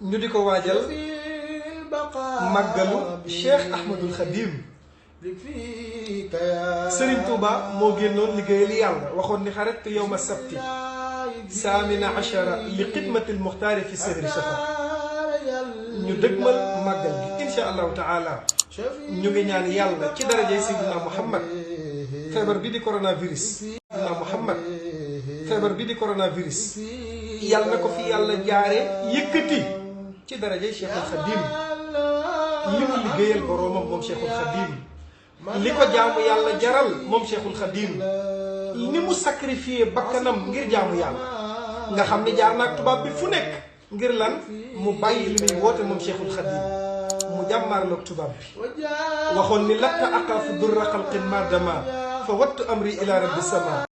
ñu di ko waajal màggalu Cheikh Ahmadul Khadim. Serigne Touba moo génnoon liggéeyal yàlla waxoon ni xarit yawma sabti saamina achara li xidmatil muxtaari fi sehri safar. ñu dëgmal màggal gi incha allahu taala ñu ngi ñaan yàlla ci darajay Seydina Muhammad feebar bi di coronavirus. Seydina Muhammad feebar bi di coronavirus yàlla na ko fi yàlla jaare yëkkati ci darajay Cheikhul Khadim li mu liggéeyal boroomam moom Cheikhul Khadim li ko jaamu yàlla jaral moom Cheikhul Khadim ni mu sacrifié bakkanam ngir jaamu yàlla nga xam ni jaar naag tubaab bi fu nekk ngir lan mu bàyyi li muy woote moom Cheikhul Khadim mu jàmmaarloog tubaab bi waxoon ni latta aqaafu durra xalqin madama fa wattu amri ila rabbi sama